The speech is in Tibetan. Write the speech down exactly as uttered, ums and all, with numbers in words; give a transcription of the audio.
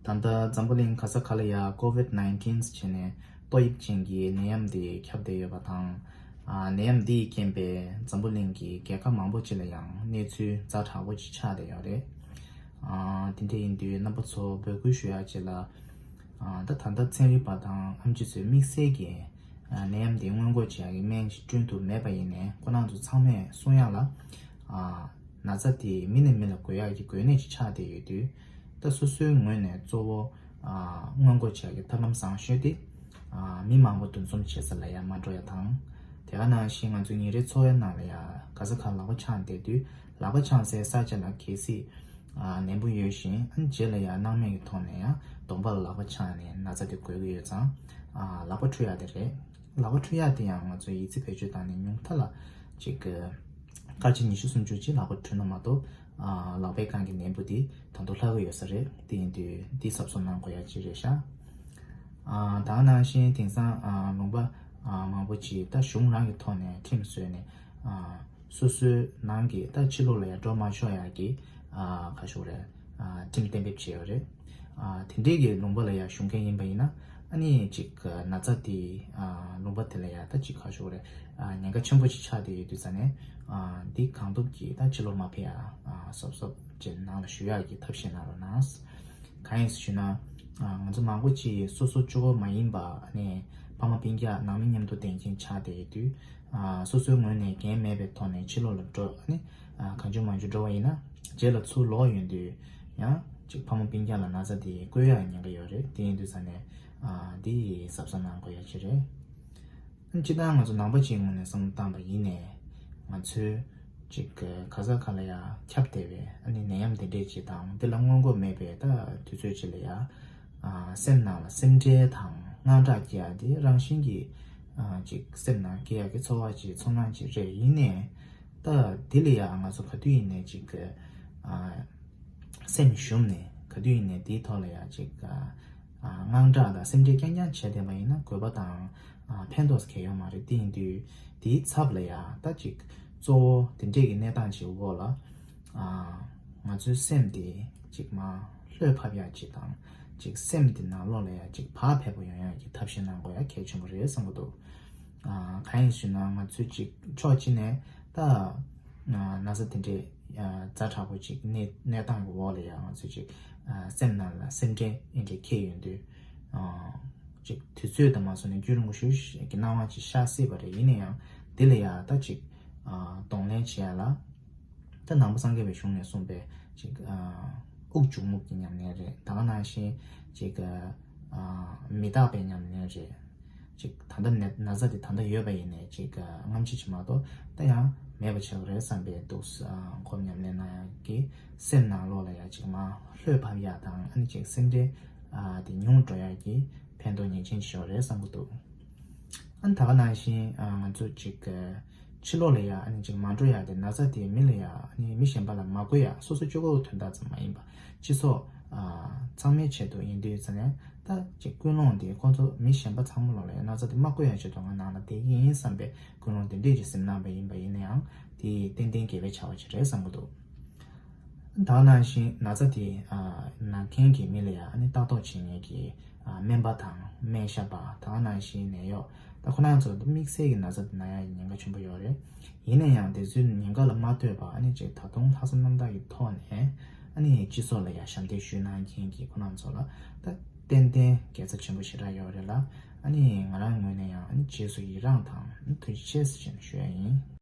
ད་ལྟ་འཛམ་བུ་གླིང་ག་ས་ག་ལ་ཡ་ཀོ་ཝིད་ནའིན་ཊིན་བྱས་ནས་ཏོག་དབྱིབས་ཅན་གྱི་ནད་ཡམས་འདི་ཁྱབ་བསྡད་ཡོད་པ་དང་། ཨ་ནད་ཡམས་འདིའི་རྐྱེན་པས་འཛམ་བུ་གླིང་གི་རྒྱལ་ཁབ་མང་པོ་ཅིག་ལ་ཡང་གནས་ཚུལ་ཛ་དྲག་པོ་ཅིག་ཆགས་བསྡད་ཡོད་རེད། ཨ་དེ་འདྲ་ཡིན་དུས་རྣམ་པ་ཚོ་འབོད་སྐུལ་ཞུ་ཡག་ཅིག་ལ། ཨ་ད་ད་ལྟ་ཚན་རིག་པ་དང་ཨེམ་ཆི་ཚོས་དམིགས་བསལ་གྱི་ཨ་ནད་ཡམས་འདི་སྔོན་འགོག་བྱེད་ཡག་གི་སྨན་ཞིག་བསྐྲུན་ཐུབ་མེད་པ་ཡིན་ནའི་ཁོ་རང་ཚོ་ཚང་མས་གསུང་ཡག་ལ། ཨ་ན་ཚ་དེ་མི་ནས་མི་ལ་འགོས་ཡག་གི་འགོས་ནད་ཅིག་ཆགས་བསྡད་ཡོད་དུས། ད་སོ་སོའི་ངོས་ནས་གཙོ་བོ་ཨ་སྔོན་འགོག་བྱེད་ཡག་གི་ཐབས་ལམ་བཟང་ཤོས་དེ་ཨ་མི་མང་པོ་འདུ་འཛོམས་བྱེད་ས་ལ་ཡང་མ་འགྲོ་ཡག་དང་། དེ་ག་ནང་བཞིན་ང་ཚོའི་ཉིན་རེའི་འཚོ་བའི་ནང་ལ་ཡང་ག་ས་ག་ལག་པ་འཆང་བསྡད་དུས། ལག་པ་འཆང་སའི་ས་ཆ་ལ་གལ་སྲིད་ཨ་ནད་འབུ་ཡོད་བཞིན། ཨ་ནི་རྗེས་ལ་ཡང་སྣང་མེད་ཀྱི་ཐོག་ནས་ཡང་གདོང་པ་ལ་ལག་པ་འཆང་ནས་ན་ཚ་དེ་འགོས་ཀྱི་ཡོད་ཙང་། ཨ་ལག་པ་འཁྲུ་ཡག་དེ་རེད། ལག་པ་འཁྲུ་ཡག་དེ་ཡང་ང་ཚོས་ཡི་ཙི་བེད་སྤྱོད་བཏང་ནས་ཉུང་མཐའ་ལ་ཅིག་གི་སྐར་ཆ་ཉི་ཤུ་སུམ་ཅུ་ཅིག་ལག་པ་འཁྲུ་ན་མ་གཏོགས། ཨ་ལག་པའི་སྒང་གི་ནད་འབུ་དེ་ད་དུང་ལྷག་གི་ཡོད་ས་རེད། དེ་ཡིན་དུས་འདི་གཟབ་གཟབ་གནང་དགོས་ཡག་ཅིག་རེད་ཤག་ཨ་ད་ག་ནང་བཞིན་དེང་སང་ཨ་ལུང་པ་ཨ་མང་པོ་ཅིག་ད་གཞུང་རང་གི་ཐོག་ནས་ཁྲིམས་བཟོས་ནས། ཨ་སོ་སོའི་ནང་གི་ད་ཕྱི་ལོགས་ལ་ཡང་འགྲོ་མ་ཆོག་ཡག་གི་ཨ་ག་ཞུ་རེད། ཨ་ཁྲིམས་གཏན་འབེབས་བྱས་ཡོད་རེད། ཨ་དེ་འདྲའི་གི་ལུང་པ་ལ་ཡང་བཞུགས་མཁན་ཡིན་པ་ཡིན་ན། ཨ་ནི་ཅིག་ན་ཚ་དེ་ཨ་ལུང་པ་དེ་ལ་ཡང་ད་ཅིག་ག་ཞུ་རེད། ཨ་ཉེན་ཁ་ཆེན་པོ་ཅིག་ཆགས་བསྡད་ཡོད་དུས་ཙ་ནས། ཨ་འདི་གང་ཐུབ་ཀྱིས་ད་ཕྱི་ལོགས་མ་ཕེབས་ཡག་ཨ་གཟབ་གཟབ་ཅིག་ནང་ལ་བཞུགས་ཡག་གི་ཐབས་ཤེས་གནང་རོགས་གནང་། གང་ཡིན་ཟེར་ན། ང་ཚོ་མང་པོ་ཅིག་སོ་སོ་གཅིག་པོ་མ་ཡིན་པ་ནས་ཕ་མ་སྤུན་ཀྱག་ནང་མི་མཉམ་དུ་བསྡད་མཁན་ཆགས་བསྡད་ཡོད་དུས། སོ་སོའི་ངོས་ནས་འགན་མེད་པའི་ཐོག་ནས་ཕྱི་ལོགས་ལ་འགྲོ་ནས་གང་བྱུང་མང་བྱུང་འགྲོ་བ་ཡིན་ན། རྗེས་ལ་ཚུར་ལོག་ཡོང་དུས་ཡང་ཅིག་ཕ་མ་སྤུན་ཀྱག་ལ་ན་ཚ་དེ་འགོས་ཡག་ཉེན་ཁ་ཡོད་རེད། དེ་ཡིན་དུས་ཙ་ནས་འདི་གཟབ་གཟབ་གནང་དགོས་ཡག་ཅིག་རེད། སྤྱིར་བཏང་ང་ཚོ་ནང་པ་ཅིག་ངོས་ནས་བསམ་བློ་བཏང་པ་ཡིན་ནའི། ང་ཚོའི་ཅིག་ག་ས་ག་ལ་ཡ་ཁྱབ་བསྡད་པའི་ཨ་ནི་ནད་ཡམས་དེ་འདྲས་ཅིག་དང་། འདི་ལ་སྔོན་འགོག་མེད་པའི་ད་དུས་ཚོད་ཅིག་ལ་ཡ། ཨ་སེམས་ནང་ལ་སེམས་ཁྲལ་དང་དངངས་སྐྲག་སྐྱེ་ཡ་དེ་རང་བཞིན་གྱིས་ཨ་ཅིག་སེམས་ནང་སྐྱེ་ཡ་གི་ཚོར་བ་ཅིག་ཚོར་སྣང་ཅིག་རེད། ཡིན་ནའི་ད་འདི་ལ་ཡ་ང་ཚོ་ག་དུས་ཡིན་ནའི་ཅིག་ག་ཨ་སེམས་ཞུམ་ནས་ག་དུས་ཡིན་ནའི་དེའི་ཐོག་ལ་ཡ་ཅིག་ཨ། ཨ་དངངས་སྐྲག་དང་སེམས་ཁྲལ་རྐྱང་རྐྱང་བྱས་བསྡད་པ་ཡིན་ན་དགོས་པ་དང་ཨ་ཕན་ཐོགས་གང་ཡང་ཡོད་མ་རེད། དེ་ཡིན་དུས་དེའི་ཚབ་ལ་ཡ་ད་ཅིག་གཙོ་བོ་དེ་འདྲས་ཀྱི་གནས་སྟངས་ཅིག་འོག་ལ། ཨ་ང་ཚོའི་སེམས་དེ་ཅིག་མར་ལྷོད་ཕབ་ཡག་ཅིག་དང་། ཅིག་སེམས་དེ་ནང་ལོགས་ལ་ཡ་ཅིག་བག་ཕེབས་པོ་ཡོང་ཡག་གི་ཐབས་ཤེས་གནང་དགོས་ཡག་གལ་ཆེན་པོ་རེད་བསམ་གྱི་འདུག་ཨ་གང་ཡིན་ཞུས་ན་ང་ཚོས་ཅིག་ཕྱོགས་གཅིག་ནས་ད་ཨ་ན་ཚ་དེ་འདྲས་ཨ་ཛ་དྲག་པོ་ཅིག་གནས་གནས་སྟངས་ཀྱི་འོག་ལ་ཡང་ང་ཚོས་ཅིག་ཨ་སེམས་ནང་ལ་སེམས་ཁྲལ་ཨེ་འདྲས་འཁྱེར་ཡོང་དུས། ཨ་ཅིག་དུས་ཚོད་དང་མ་སོང་ནས་རྒྱུན་རིང་པོ་ཞིག་གི་སྣང་བ་ཅིག་ཤར་སྲིད་པ་རེད། ཡིན་ན་ཡང་འདི་ལ་ཡང་ད་ཅིག་ཨ་གདོང་ལེན་བྱེད་ཡ་ལ། ད་ནང་པ་སངས་རྒྱས་པའི་གཞུང་ནས་གསུངས་པའི་ཅིག་ཨ་དབུགས་འབྱུང་རྔུབ་ཀྱི་ཉམས་ལེན་རེད། ད་ག་ནང་བཞིན་ཅིག་ཨ་མི་རྟག་པའི་ཉམས་ལེན་རེད། ཅིག་ད་ལྟ་ནད་ན་ཚ་དེ་ད་ལྟ་ཡོད་པ་ཡིན་ནའི་ཅིག་སྔ་ཕྱི་ཅིག་མ་གཏོགས་ད་ཡང་མེད་པ་ཆགས་ཀྱི་རེད་བསམ་པའི་འདུག་སྒོམ་ཉམས་ལེན་གནང་ཡག་གིས་སེམས་ནང་ལོགས་ལ་ཡང་ཅིག་མར་ལྷོད་ཕབ་ཡག་དང་། ཨ་ནི་ཅིག་སེམས་ཁྲལ་ཨ་དེ་ཉུང་འགྲོ་ཡག་གི་ཕན་ཐོགས་ངེས་ཅན་ཅིག་ཡོད་རེད་བསམ་གྱི་འདུག་ཨ་ནི་ད་ག་ནང་བཞིན་ཨ་ང་ཚོ་ཅིག་ཕྱི་ལོགས་ལ་ཡ་ཨ་ནི་ཅིག་མ་འགྲོ་ཡ་དེ་ན་ཚ་དེ་མི་ལ་ཡ་ཨ་ནི་མི་གཞན་པ་ལ་མ་འགོས་ཡ་སོ་སོ་གཅིག་པོ་དོན་དག་ཙམ་མ་ཡིན་པ་སྤྱི་ཚོགས་ཨ་ཚང་མའི་ཆེད་དུ་ཡིན་དུས་ཙ་ནས་ད་ཅིག་ཀུན་སློང་དེ་ཁོང་ཚོ་མི་གཞན་པ་ཚང་མ་ལོགས་ལ་ཡ་ན་ཚ་དེ་མ་འགོས་ཡ་ཆེད་དུ་ང་ནང་ལ་བསྡད་ཀྱི་ཡིན་བསམ་པའི་ཀུན་སློང་དེ་འདྲས་ཀྱི་སེམས་གནང་པ་ཡིན་པ་ཡིན་ན་ཡང་དེ་ཏན་ཏན་དགེ་བའི་བྱ་བ་ཅིག་རེད་བསམ་གྱི་འདུག་ད་ག་ནང་བཞིན་ན་ཚ་དེ་ཨ་ན་མཁན་གྱི་མི་ལ་ཡང་ཨ་ནི་ལྟ་རྟོག་བྱེད་མཁན་གྱི་ཨ་སྨན་པ་དང་སྨན་ཞབས་པ། ད་ག་ནང་བཞིན་ནད་གཡོག་ད་ཁོ་རང་ཚོ་དམིགས་བསལ་གྱི་ན་ཚ་དེ་ན་ཡག་གི་ཉེན་ཁ་ཆེན་པོ་ཡོད་རེད། ཡིན་ན་ཡང་དེ་ཚོའི་ཉེན་ཁ་ལ་མ་ལྟོས་པར་ཨ་ནི་ཅིག་ད་དུང་ལྷག་བསམ་རྣམ་དག་གི་ཐོག་ནས་ཨ་ནི་སྤྱི་ཚོགས་ལ་ཡང་ཞབས་འདེགས་ཞུ་གནང་མཁན་གྱི་ཁོ་རང་ཚོ་ལ་ད་ཏན་ཏན་དགེ་རྩ་ཆེན་པོ་ཞེ་དྲག་ཡོད་རེད་ལ། ཨ་ནི་ང་རང་ངོས་ནས་ཡང་ཨ་ནི་རྗེས་སུ་ཡི་རངས་དང་ཐུགས་རྗེ་ཆེ་ཟེར་བྱས་ནས་ཞུ་ཡ་ཡིན།